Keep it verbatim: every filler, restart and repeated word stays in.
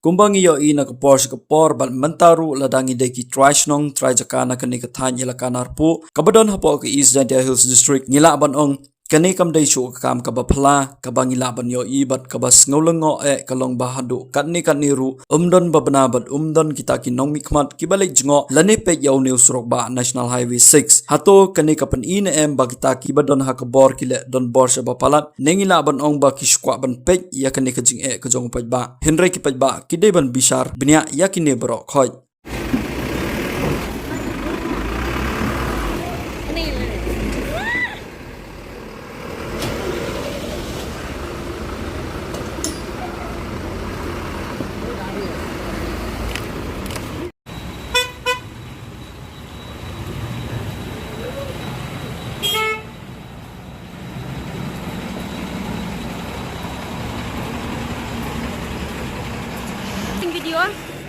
Kumba ngi ïohi na ka por sha ka por bad mynta ruh lada ngi dei ki trai shnong trai jaka na kane ka thaiñ ïalaka Narpuh kaba don hapoh ka East Jaintia Hills District, ngi lah ban ong kane kam dei shuh ka kam kaba phylla, kaba ngi lah ban ïohi bad kaba sngew lyngngoh eh ka long ba haduh katne katne ruh ym don ba bna bad ym don kita ki nongmihkhmat kiba leit jngoh lane peit ïa une u surok bah National Highway six. Hato kane ka pyni ne em ba kita kiba don ha ka bor ki leh donbor sha ba palat, ne ngi lah ban ong ba ki shu kwah ban peit ïa kane ka jingeh ka jong u paidbah, hynrei ki paidbah ki dei ban bishar bniah ïa kine baroh khoit. Video.